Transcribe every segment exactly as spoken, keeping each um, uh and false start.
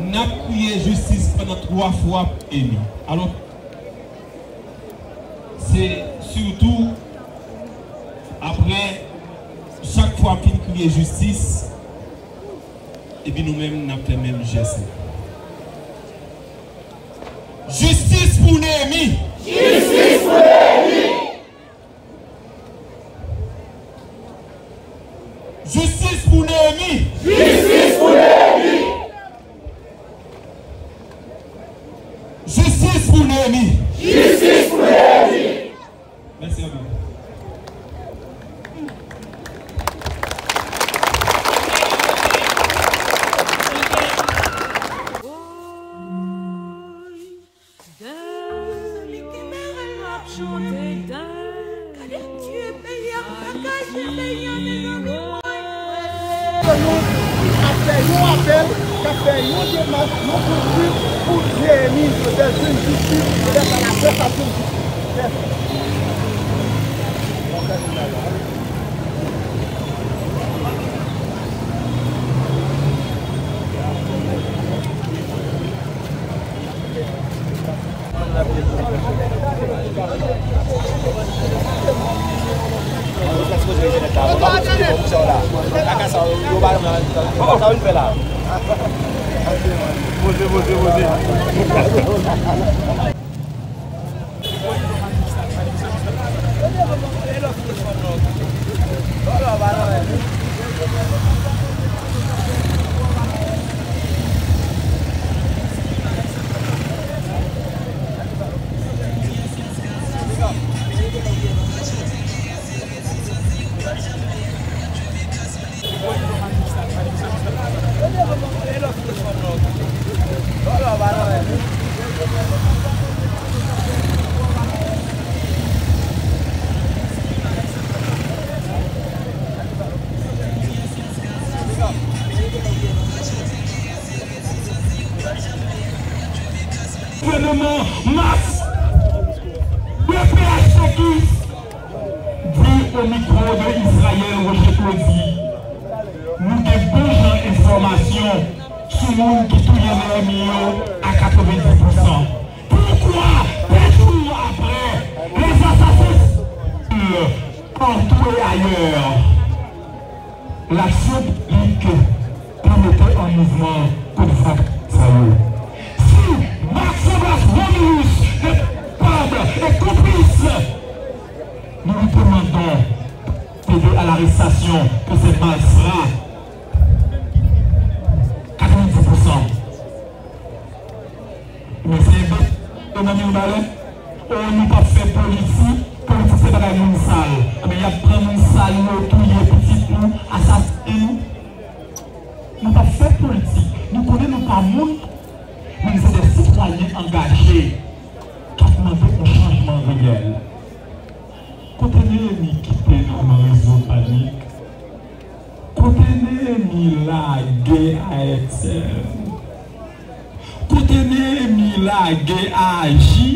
N ap kriye jistis pandan twa fwa pou Amy. Alò, se sitou apre, chak fwa m fin kriye jistis, epi nou menm, n ap fè menm jès la. Jistis pou Nehemi! Jistis pou Nehemi! Jistis pou Nehemi! Jistis pou Nehemi! Jistis pou Nehemi! Jistis pou Nehemi! Mèsi anpil. Gade Dye peyi a, papa Dye peyi a, mesye. Nou ap fè yon apèl, n ap fè yon demach, yon kout pib pou Jeremi Joseph jwenn jistis, e lè sa la près ap jwenn jistis. Mèsi. Gouvènman Mas de P H T X di o mikwo de Israël Roger Claudy, nou gen bon jan enfòmasyon sou moun ki touye Nehemi yo a katrevenndis pousan. Poukwa, dè jou apre, les assassins partout et ailleurs, l'action publique pou mete an mouvman kont vag sa yo. Si Maxence Romulus te koupab e konplis, nous lui demandons d'aider à l'arrestation de ces malfrats. Katrevenndis pousan. Men se enben yo nan men yon balè. O, nou p ap fè politik. Politik se bagay moun sal. Enben, y ap pran moun sal yo, touye pitit nou, asasinen nou. Nou p ap fè politik. Nou konnen nou pa moun, men nou se de sitwayen angaje k ap mande yon chanjman reyèl. Kote Nehemi kite nou nan rezo panik? Kote Nehemi lage A X L? Kote Nehemi lage aji?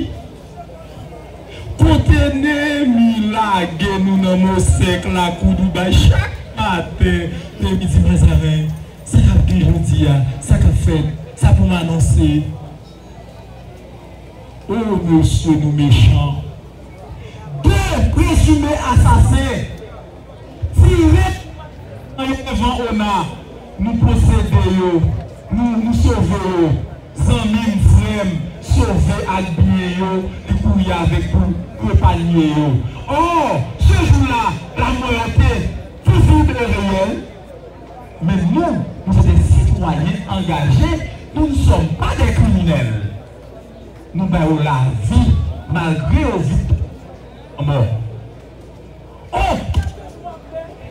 Kote Nehemi lage nou nan mosèk lakou Dubai chak maten? Nehemi di, mezanmi, sa k ap gen jodi a? Sa k ap fèt? Sa pou m anonse? O mesye, nou mechan. De prezime asasen tire nan yo devan Ona. Nou posede yo, nou, nou sove yo. Zanmi m, frè m, sove ak byen yo, li kouri avèk pou, pou epanye yo. Ò, ce jour-là, la mort était visible et réelle. Men nou, nou se de sitwayen angaje, nous ne sommes pas des criminels. Nou ba yo lavi, malgre yo vin lanmò. Oh!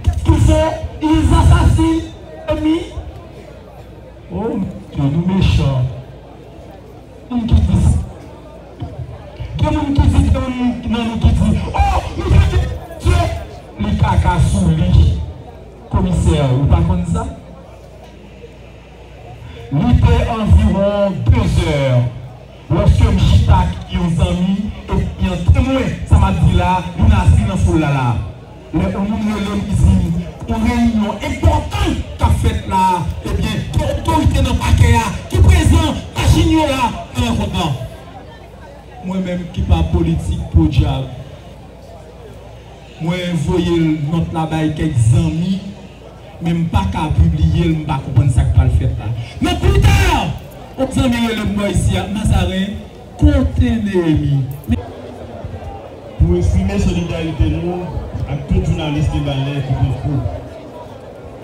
Qu'est-ce qu'ils font? Ils assassinent Nehemi. Oh, Dieu, nou mechan. Moun ki di sa. Gen moun ki di, gen moun nan nou ki di, oh, nou fè Dye, li kaka sou li. Komisè, ou pa konn sa? Li te anviwon de zè lòske m chita ak yon zanmi epi yon temwen, sa m ap di la, li nan, li nan foul la la. Lè yon moun rele m, li di m, yon reyinyon enpòtan k ap fèt la, ebyen, gen otorite nan pakè a ki prezan. Menm ki pa politik, podyab. Mwen voye nòt la bay kèk zanmi, men m pa ka pibliye l, m pa konprann sa k pral fèt la. Men pita, yon zanmi rele m bò isi a, Mazarin, kote Neyemi? Pou eksprime solidarite nou ak tout jounalis Mibalè ki pran kou,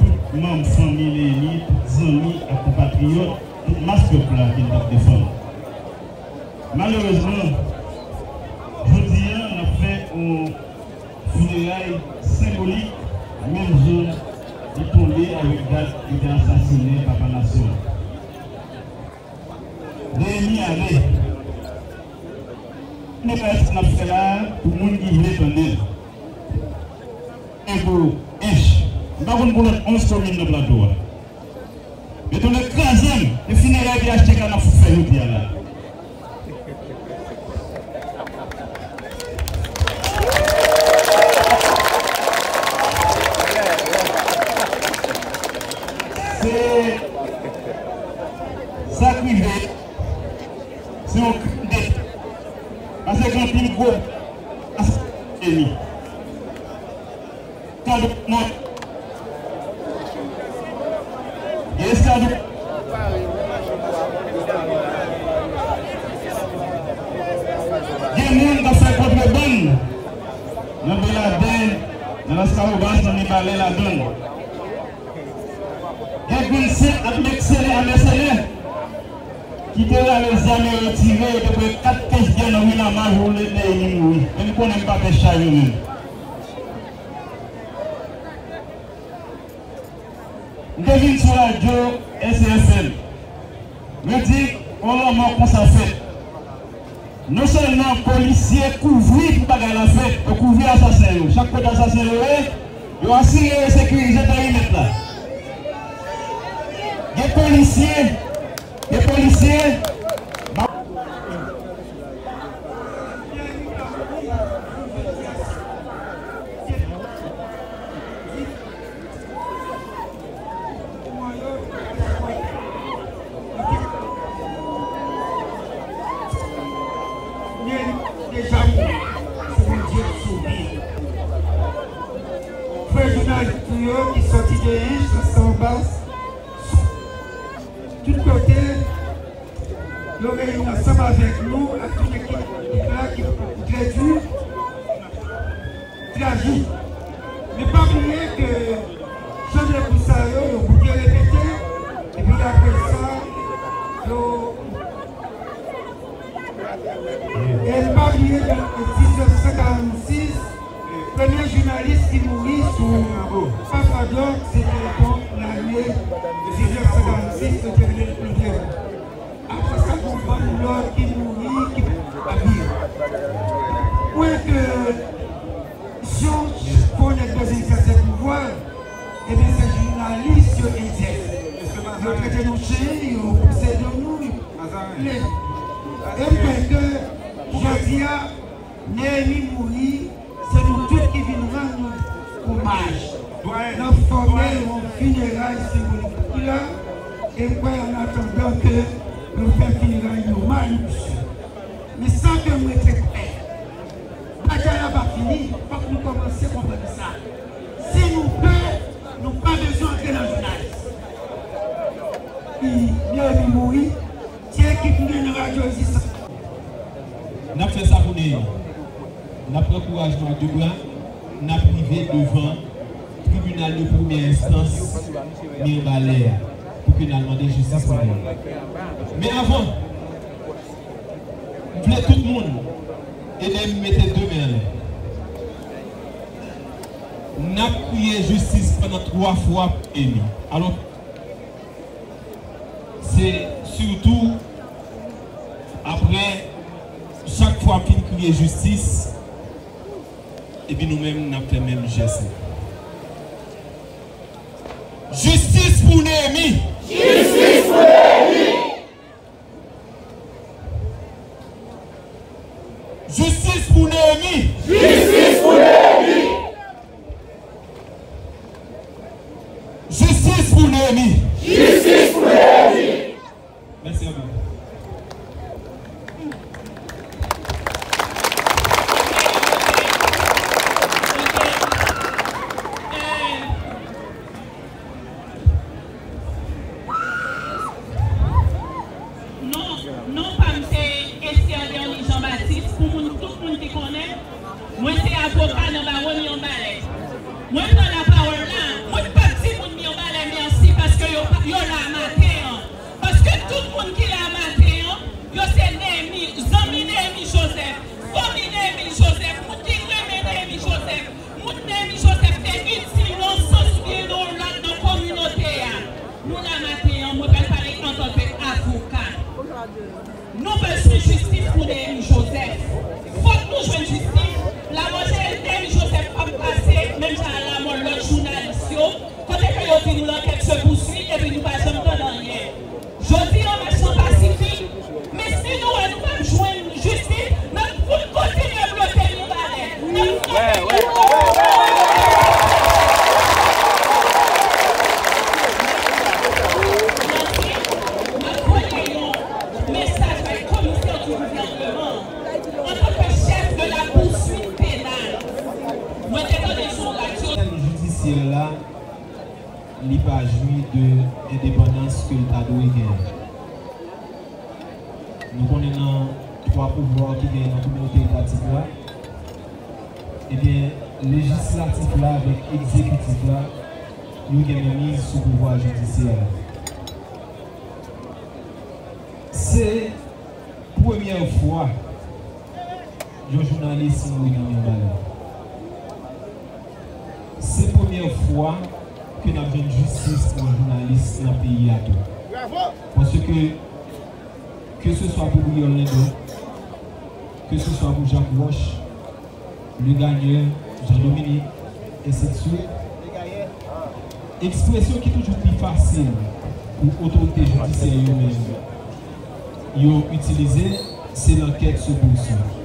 tout manm fanmi Neyemi, tout zanmi ak konpatriyòt, tout mas pèp la ke n t ap defann. Malerezman, jodi a, n ap fè yon fineray senbolik, menm jan li tonbe avèk dat yo te asasinen Papa Nasyon an. Neyemi ale. Fineray sa n ap fè la a, pou moun ki vle tande l. Enpo, ench. M pa konn pou lòt onz komin nan plato a. Yo tounen kraze m. E fineray P H T K n ap fè jodi a la. Se sa k rive. Se yon krim deta. Paske gen anpil gwo asasen. Eskadron mòt. Eskadron. Gen moun k ap fè kontrebann nan Beladen, nan Laskawobas, nan Mibalè ladan l. Gen grenn sèt ak mèsenè a mèsenè ki te rale zam yo, yo tire, yo te pran kat kèch byen nan ri Lamaj, yo lè Neyemi mouri. Men m konnen m pa pè chay yo menm. M te vin sou radyo S F M. Mwen di, yon lanmò konsa fèt. Non sèlman polisye kouvri pou bagay la fèt, yo kouvri asasen yo. Chak kote asasen yo ye, yo asire yo sekirize perimèt la. Gen polisye, gen polisye. Deja mouri, se Bondye k sove. Frè jounalis nou yo ki sòti de Ench, Laskawobas, tout kote, yo reyini ansanm avèk nou, ak tout ekip la ki trè di, trajik. Men pa bliye ke jan de kou sa yo, yo bouke repete, epi apre sa, yo, e pa bliye ke diznèf san karannsis, premye jounalis ki mouri sou Papa Doc, se te donk lane diznèf san karannsis, yo te rele l Claude Raymond. Apre sa, gon bann lòt ki mouri, ki pa viv. Pwen ke si yon fò nèg bezwen egzèse pouvwa, ebyen, se jounalis yo egzèse. Yo trete nou chen, yo posede nou, yo vle. E m kwè ke jodi a, Neyemi mouri, se nou tout ki vin rann nou omaj. N ap fòme yon fineray senbolik pou li la, e m kwè, an atandan ke nou fè fineray nòmal pou misye. Men sa ke m rete kwè, batay la pa fini, fòk nou kòmanse konprann sa. Si nou pè, nou pa bezwen antre nan jounalis. Neyemi mouri, se ekip nou nan radyo Rezistans. N ap fè sa pou Neyemi. N ap pran kouraj nou a de bra, n ap rive devan tribinal de premyè enstans Mibalè a pou ke n al mande jistis pou Neyemi. Men avan, m vle tout moun ede m mete de men anlè. N ap kriye jistis pandan twa fwa pou Neyemi. Alò, se sitou apre, chak fwa m fin kriye jistis, epi nou menm, n ap fè menm jès la. Jistis pou Neyemi! Jistis pou Neyemi! Jistis pou Neyemi! Jistis pou Neyemi! Jistis pou Neyemi! Jistis pou Neyemi! Mèsi anpil. Nou bezwen jistis pou Néhémy Joseph. Fòk nou jwenn jistis. Lanmò Néhémy Joseph p ap pase menm jan a lanmò lòt jounalis yo, kote ke yo di nou l'enquête se poursuit epi nou pa janm tande anyen. Jodi a, mach lan pasifik, men si nou wè nou p ap jwenn jistis, n ap fout kontinye bloke Mibalè. N ap frape. N ap voye yon mesaj bay komisè di gouvènman, antanke chèf de la poursuite pénale. Mwen te tande sou radyo. Sistèm jidisyè la, li pa jwi de endepandans ke l ta dwe genyen. Nou konnen nan twa pouvwa ki genyen nan kominote etatik la, ebyen, lejislatif la avèk egzekitif la, yo gen menmiz sou pouvwa jidisyè la. Se premyè fwa yon jounalis mouri nan men bal. Se premyè fwa ke n ap jwenn jistis pou yon jounalis nan peyi a tou. Paske, ke se swa pou Briol Lindon, ke se swa pou Jacques Roche, Le Gagneur, Jean Dominique, ensi de suite. Ekspresyon ki toujou pi fasil pou otorite jidisyè yo menm yo itilize, se l'enquête se poursuit.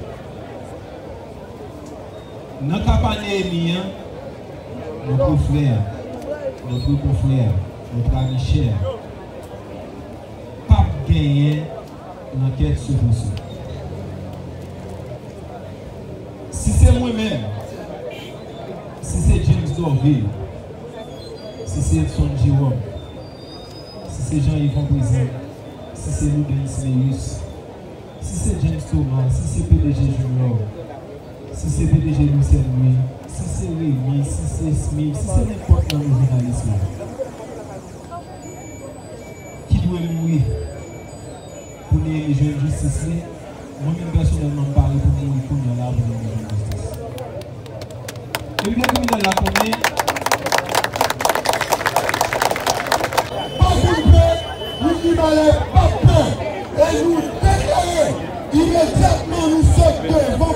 Nan ka pa Néhémy an, notre frère, notre confrère, notre ami cher, p ap genyen l'enquête se poursuit. Si se mwen menm, si se James Dorvil, si se Edson Jérôme, si se Jean Yves Ambrezin, si se Ludens Méus, si se James Thomas, si se P D G Junior, si se P D G Louis Saint Louis, si se Rémy, si se Smith, si se nenpòt nan nou jounalis la ki dwe mouri pou Néhémy jwenn jistis li, mwen menm pèsonèlman m pare pou m mouri kounye a la pou Néhémy jwenn jistis. Ebyen kriminèl la konnen. Pa konn pè, Ricky Malè p ap pè. E nou deklare imedyatman nou sot devan